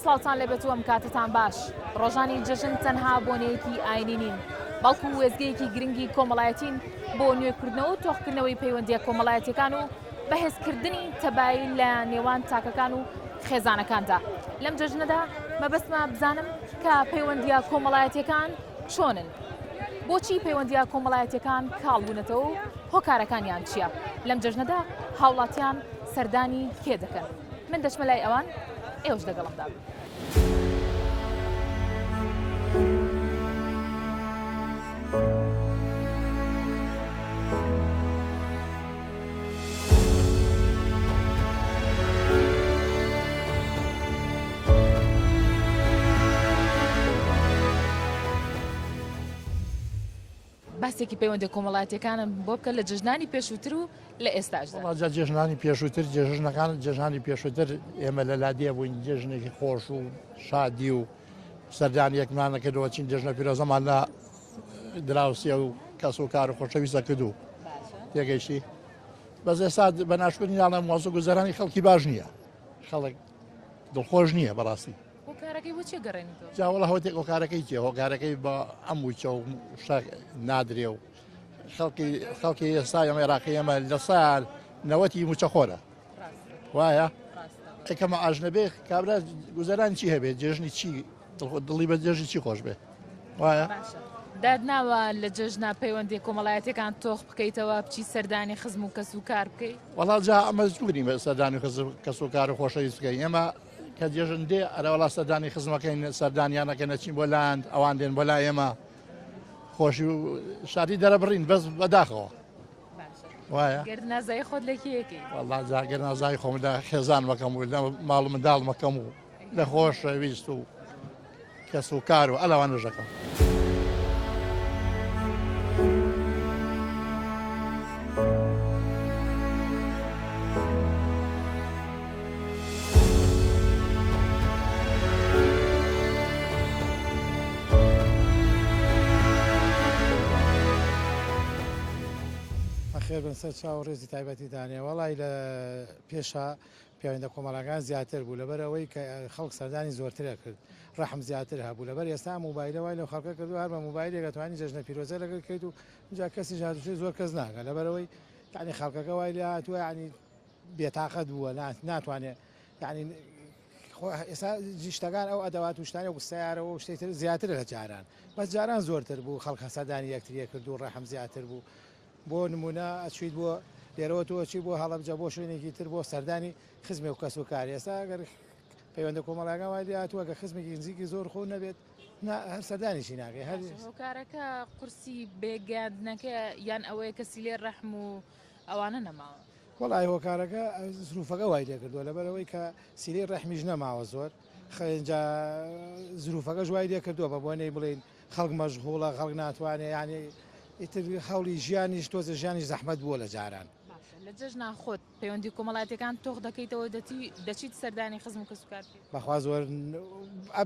سڵاوتان لێبێت و ئەم کاتەتان باش. ڕۆژانی جەژن تەنها بۆنەیەکی ئاینی نین، بەڵکو وێستگەیەکی گرنگی کۆمەڵایەتین بۆ نوێکردنەوە و تۆخکردنەوەی پەیوەندییە کۆمەڵایەتییەکان و بەهێزکردنی تەبایی لە نێوان تاکەکان و خێزانەکاندا. لەم جەژنەدا مەبەستمە بزانم کە پەیوەندییە کۆمەڵایەتییەکان چۆنن؟ بۆچی پەیوەندییە کۆمەڵایەتییەکان کاڵ بوونەتەوە و هۆکارەکانیان چییە؟ لەم جەژنەدا هاوڵاتیان سەردانی کێ دەکەن؟ من دەچمە لای ئەوان، ئێوەش لەگەڵمدا بن. باسێکی پەیوەندە کۆمەڵاتیەکانم بۆ بکە لە جەژنانی پێشووتر و لە ئێستاشدا. وەڵا جا جێژنانی پێشووتر جێژنەکان جێژانی پێشووتر ئێمە لە لادێ بووین جێژنێکی خۆش و شادی و سەردانی یەکمانە کردەوە چین جێژنە پیرۆزەمان لە دراوسێ و کەس و کار و خۆشەویستە کردو تێگەیشتی بەس ئێستا بە ناشکردنی ناڵێم وەزع گوزەرانی خەڵکی باش نییە خەڵک دڵخۆش نییە بەڕاستی هۆکارەکەی بۆ چیە گەڕێنیتەوە؟ جا وەڵا هۆتێک هۆکارەکەی چیە هۆکارەکەی بە ئەم وچە و شتە نادرێ و خەڵکی خەڵکی ئێستا ئەم عێراقی ئەمە لە سال نەوەتی موچەخۆرە وایە کە مەعاش نەبێ کابرا گوزەران چی هەبێت جێژنی چی دڵی بە جێژی چی خۆش بێ وایە داد ناوە لە جەژنا پەیوەندی کۆمەڵایەتەکان تۆخ بکەیتەوە بچی سەردانی خزم و کەس و کار بکەیت وەڵا جا ئەمە زوری سەردانی خزم کەس و کار و خۆشەویست بکەین ئێمە کە جێژن دێ ئەرەوەڵا سەردانی خزمەکەین سەردانیانەکە نەچین بۆ لاند ئەوان دێن بۆ لای ئێمە خۆشی و شادی دەرەبڕین بەس بەداخەوە وایە گەر نازای خۆت لە کێیەکەی وەڵا جا گەر نازای خۆم لە خێزانمەکەم و لە ماڵ و منداڵمەکەم و لە خۆشەویست و کەس و کار و ئەلەوانەش دەکەم. بەخێر بن سەر چاو ڕێزی تایبەتی دانێ وەڵی لە پێشا پەیوەندە کۆمەڵەکان زیاتر بوو لەبەر ئەوەی کە خەڵک سەردانی زۆرترە کرد ڕەحم زیاتر هەبوو لەبەر ئێستا موبایلە وای لەو خەڵکە کردو هەر بە موبایلێک ئەتوانی جەژنە پیرۆزە لەگەڵ کەیت و جا کەسی هاتوچۆی زۆر کەس ناکە لەبەر ئەوەی یعنی خەڵکەکە وای لێ هاتووە یعنی بێتاقەت بووە ناتوانێت یعنی ئێستا شتەکان ئەو ئەدەوات و شتانە و سیارەوە و شتێک تر زیاتر لە جاران بەس جاران زۆرتر بوو خەڵک هەسەدانی یەکتریە کرد و ڕەحم زیاتر بوو بۆ نمونە ئەچیت بۆ لێرەوە تۆ ئەچی بۆ هەڵەبجە بۆ شوێنێکی تر بۆ سەردانی خزمێک و کەس و کار ئێستا ئەگەر پەیوەندە کۆمەڵایەکان وای لێ هاتووە کە خزمێکی نزیکی زۆر خۆ نەبێت نا هەر سەردانیشی ناکەی هەر هۆکارەکە قورسی بێگەیاندنەکە یان ئەوەیە کە سیلێ ڕەحم و ئەوانە نەماوە؟ وەڵی هۆکارەکە زروفەکە وای لێکردووە لەبەرەوەی کە سیلەی ڕەحمیش نەماوە زۆر خەنجا زروفەکەش وای لێکردووە بە بۆنەی بڵێین خەڵک مەشغوڵە خەڵک ناتوانێ یانی ئیتر هەوڵی ژیانیش تۆزە ژیانیش زەحمەت بووە لە جاران. باشە لە جەژنا خۆت پەیوەندی کۆمەڵایەتیەکان تۆخ دەکەیتەوە دەچی دەچیت سەردانی خزم و کەسوکار بکەیت؟ بەخوا زۆر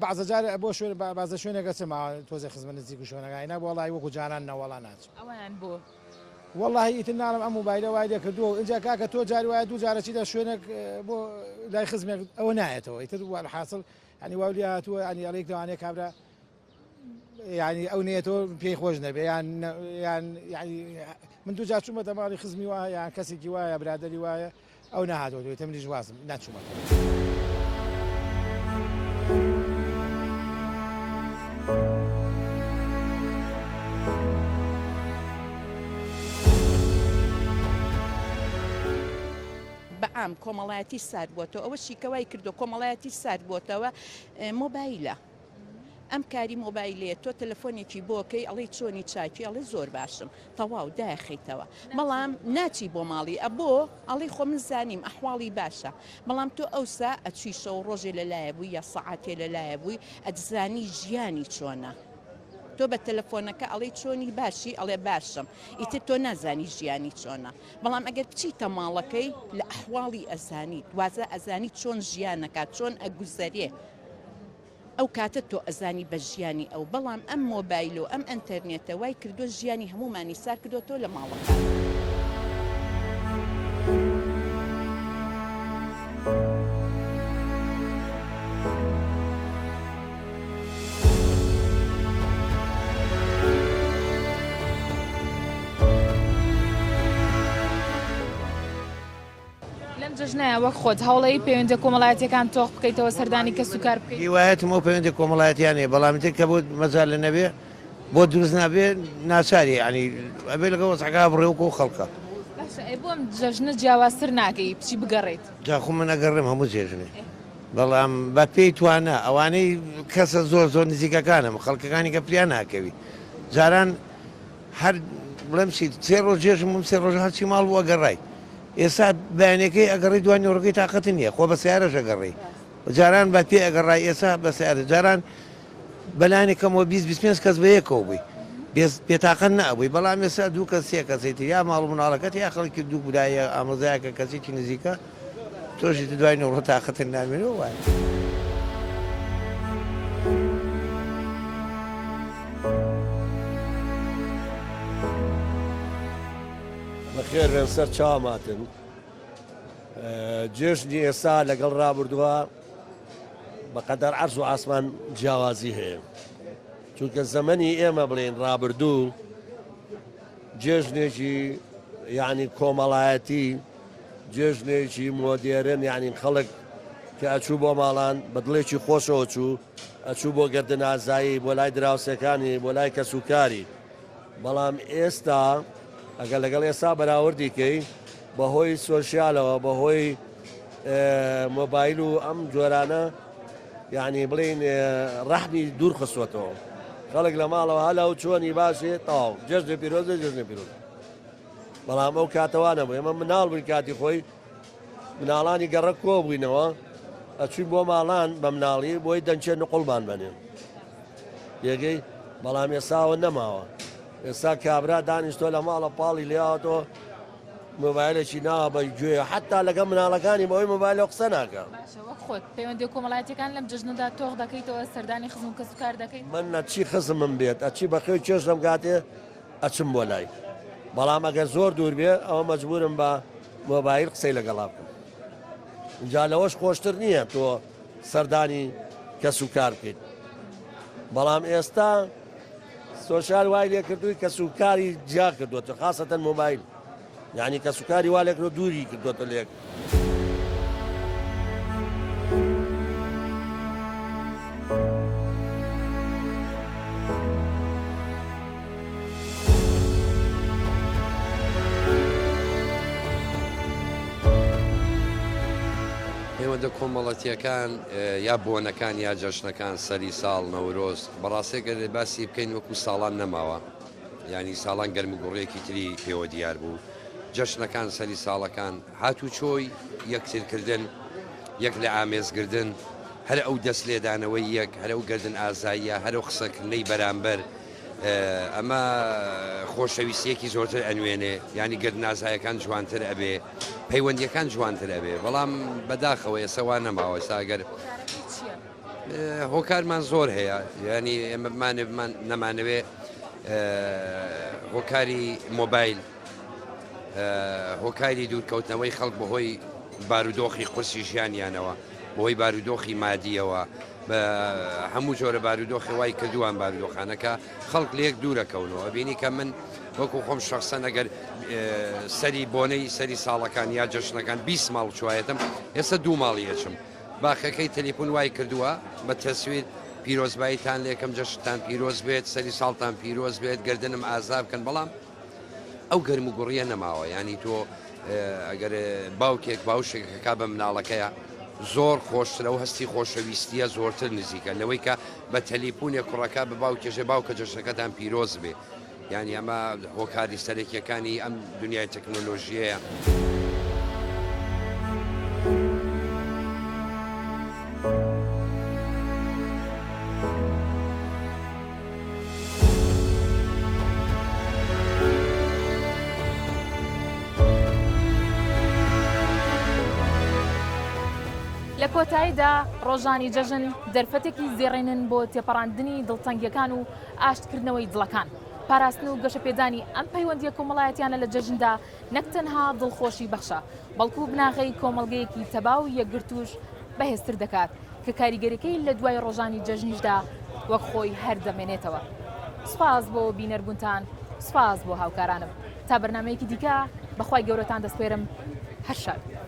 بەعزە جار بۆ شوێن بازە شوێنێک ئەچم تۆزێ خزمە نزیک و شوێنەکانی نا وەڵی وەکو جاران نەوەڵا ناچم. ئەوەیان بۆ؟ وەڵاهی ئیتر ناڵێم ئەم مۆبایلە وای لێ کردووە و ئینجا کاکە تۆ جاری وایە دوو جار ئەچیتە شوێنێک بۆ لای خزمێک ئەوە نایەتەوە ئیتر وەلحاسڵ یانی واو لێ هاتووە یانی ئەڵێک لەوانەیە کابرا یعنی ئەو نێتۆ پێی خۆش نەبێ یان یان یعنی من دوو جار چوومەتە ماڵی خزمی وایە یان کەسێکی وایە برادەری وایە ئەو نەهاتەوە دوێتە منیش وازم ناچوومەتەوە. بەعام کۆمەڵایەتی سارد بۆتەوە ئەوەشی کە وای کردو کۆمەڵایەتی سارد بۆتەوە مۆبایلە ئەم کاری مۆبایلەیە تۆ تەلەفۆنێکی بۆ کەی ئەڵێی چۆنی چاکی ئەڵێ زۆر باشم تەواو دایخەیتەوە بەڵام ناچی بۆ ماڵی ئەبۆ ئەڵێ خۆ من زانیم ئەحواڵی باشە بەڵام تۆ ئەوسا ئەچوی شەو ڕۆژێ لە لایە بووی یا سەعاتێ لە لایە بووی ئەتزانی ژیانی چۆنە تۆ بە تەلەفۆنەکە ئەڵێی چۆنی باشی ئەڵێ باشم ئیتر تۆ نازانی ژیانی چۆنە بەڵام ئەگەر بچیتە ماڵەکەی لە ئەحواڵی ئەزانیت وازە ئەزانی چۆن ژیانەکات چۆن ئەگوزەرێ ئەو کاتە تۆ ئەزانی بە ژیانی ئەو بەڵام ئەم مۆبایل و ئەم ئەنتەرنێتە وای کردوە ژیانی هەموومانی سار کردۆتەوە لە ماڵەکان. جەژنەیە وەک خۆت هەوڵەی پەیوەندیە کۆمەڵایەتیەکان تۆخ بکەیتەوە سەردانی کەس و کار بکەیت؟ هیوایەتم ئەو پەیوەندیە کۆمەڵایەتیانەیە بەڵام ئیتر کە بۆت مەجالە نەبێ بۆت دروست نابێ ناچاری یانی ئەبێ لەگەڵ وەزعەکە بڕۆی وەکو ئەو خەڵکە. باشە ئەی بۆ ئەم جەژنە جیاوازتر ناکەی بچی بگەڕێیت؟ جا خۆ من ئەگەڕێم هەموو جێژنێ بەڵام بە پێی توانا ئەوانەی کەسە زۆر زۆر نزیکەکانم خەڵکەکانی کە فریا ناکەوی جاران هەر بڵێم چی سێ ڕۆژ جێژم بووم سێ ڕۆژ هەرچی ماڵ بوو ئەگەڕای ئێستا بەیانەکەی ئەگەڕی دوای نیوەڕۆکەی تاقەت نییە خۆ بە سیارەش ئەگەڕی جاران بە پێ ئەگەڕای ئێستا بە سیارە جاران بەلانی کەمەوە 20 25 کەس بە یەکەوە بووی بێتاقەت نەبووی بەڵام ئێستا دوو کەس سێ کەسی تر یا ماڵ و مناڵەکەت یا خەڵکی دوو برایە ئامۆزایەکە کەسێکی نزیکە تۆشی تو دوای نۆڕۆ تاقەتت نامێنێ وایە. بەخێر بێن سەر چاوم هاتن. جێژنی ئێستا لەگەڵ ڕابردووە بەقەدەر عەرز و ئاسمان جیاوازی هەیە چونکە زەمەنی ئێمە بڵێن ڕابردوو جێژنێکی یعنی کۆمەڵایەتی جێژنێکی مۆدێرن یعنی خەڵک کە ئەچوو بۆ ماڵان بە دڵێکی خۆشەوە چوو ئەچوو بۆ گردن ئازایی بۆ لای دراوسێکانی بۆ لای کەسوکاری بەڵام ئێستا ئەگەر لەگەڵ ئێستا بەراوردی کەی بەهۆی سۆشیالەوە بەهۆی مۆبایل و ئەم جۆرانە یعنی بڵین ڕەحمی دوور خستوەتەوە خەڵک لە ماڵەوە هەلا و چۆنی باشێ تەواو جەژنی پیرۆزە جەژنی پیرۆز بەڵام ئەو کاتەوانە بوو ئێمە مناڵ بووین کاتی خۆی مناڵانی گەڕەک کۆ بووینەوە ئەچوین بۆ ماڵان بە مناڵی بۆی دەنچێ نقڵمان بەنێ یەگەی بەڵام ئێساوە نەماوە ئێستا کابرا دانیشتۆ لە ماڵە پاڵی لێهاتۆ مۆبایلێکی ناوە بە گوێ حتا لەگەڵ مناڵەکانی بەوەی مۆبایلەوە قسە ناکە خۆت پەیوەندی کۆمەڵایەتەکان لەم جژنەدا تۆخ دەکەیتەوە سەردانی خزم و کەسوکار دەکەیت من نەچی خزمم بێت ئەچی بەخێو چێژم کاتێ ئەچم بۆ لای بەڵام ئەگەر زۆر دوور بێ ئەوە مەجبورم بە مۆبایل قسەی لەگەڵا بکەم جا لەوەش خۆشتر نییە تۆ سەردانی کەس و کار بکەیت بەڵام ئێستا سۆشیال وای لێ کردووی کەس و کاری جیا کردووەتە خاصەتەن مۆبایل یعنی کەس و کاری وا لێ کردووە دووری کردووەتە لێک. پەیوەندە کۆمەڵەتیەکان یا بۆنەکان یا جەژنەکان سەری ساڵ نەورۆز بەڕاستی گەر باسی بکەین وەکو ساڵان نەماوە یانی ساڵان گەرموگوڕیەکی تری پێوە دیار بوو جەژنەکان سەری ساڵەکان هاتوچۆی یەکترکردن یەک لە ئامێزگردن هەر ئەو دەست لێدانەوەی یەک هەر ئەو گردن ئازاییە هەر ئەو قسەکردنەی بەرامبەر ئەمە خۆشەویستیەکی زۆرتر ئەنوێنێ یانی گردن ئازایەکان جوانتر ئەبێ پەیوەندیەکان جوانتر ئەبێ بەڵام بەداخەوە ئێستا وا نەماوە ئێستا ئەگەر هۆکارمان زۆر هەیە ینی ئێمە بمانێ بمان نەمانەوێ هۆکاری مۆبایل هۆکاری دوورکەوتنەوەی خەڵک بەهۆی بارودۆخی قورسی ژیانیانەوە بەهۆی بارودۆخی مادیەوە بە هەموو جۆرە بارودۆخی وای کردووان بارودۆخانەکە خەڵک لە یەک دوورەکەونەوە ئەبینی کە من وەکو خۆم شخصەن ئەگەر سەری بۆنەی سەری ساڵەکان یا جەژنەکان 20 ماڵ چوایەتم ئێستا دوو ماڵی ئەچم باخەکەی تەلیفون وای کردووە بە تەسویر پیرۆزباییتان لێکەم جەژنتان پیرۆز بێت سەری ساڵتان پیرۆز بێت گردنم ئازا بکەن بەڵام ئەو گەرم و گوڕیە نەماوە ینی تۆ ئەگەر باوکێک باوشێکەکە بە مناڵەکەیە زۆر خۆشترە و هەستی خۆشەویستیە زۆرتر نزیکە لەوەی کە بە تەلیفونێک کوڕەکە بە باوکێژێ باوکە جەژنەکەتان پیرۆز بێ یانی ئەمە هۆکاری سەرەکیەکانی ئەم دنیای تەکنۆلۆژیەیە. لە کۆتاییدا ڕۆژانی جەژن دەرفەتێکی زێڕینن بۆ تێپەڕاندنی دڵتەنگیەکان و ئاشتکردنەوەی دڵەکان. پاراستن و گەشەپێدانی ئەم پەیوەندییە کۆمەڵایەتیانە لە جەژندا نەک تەنها دڵخۆشی بەخشە، بەڵکو بناغەی کۆمەڵگەیەکی تەبا و یەکگرتووش بەهێزتر دەکات کە کاریگەریەکەی لە دوای ڕۆژانی جەژنیشدا وەک خۆی هەر دەمێنێتەوە. سوپاس بۆ بینەربوونتان، سوپاس بۆ هاوکارانم. تا بەرنامەیەکی دیکە بە خوای گەورەتان دەسپێرم. هەر شاد بن.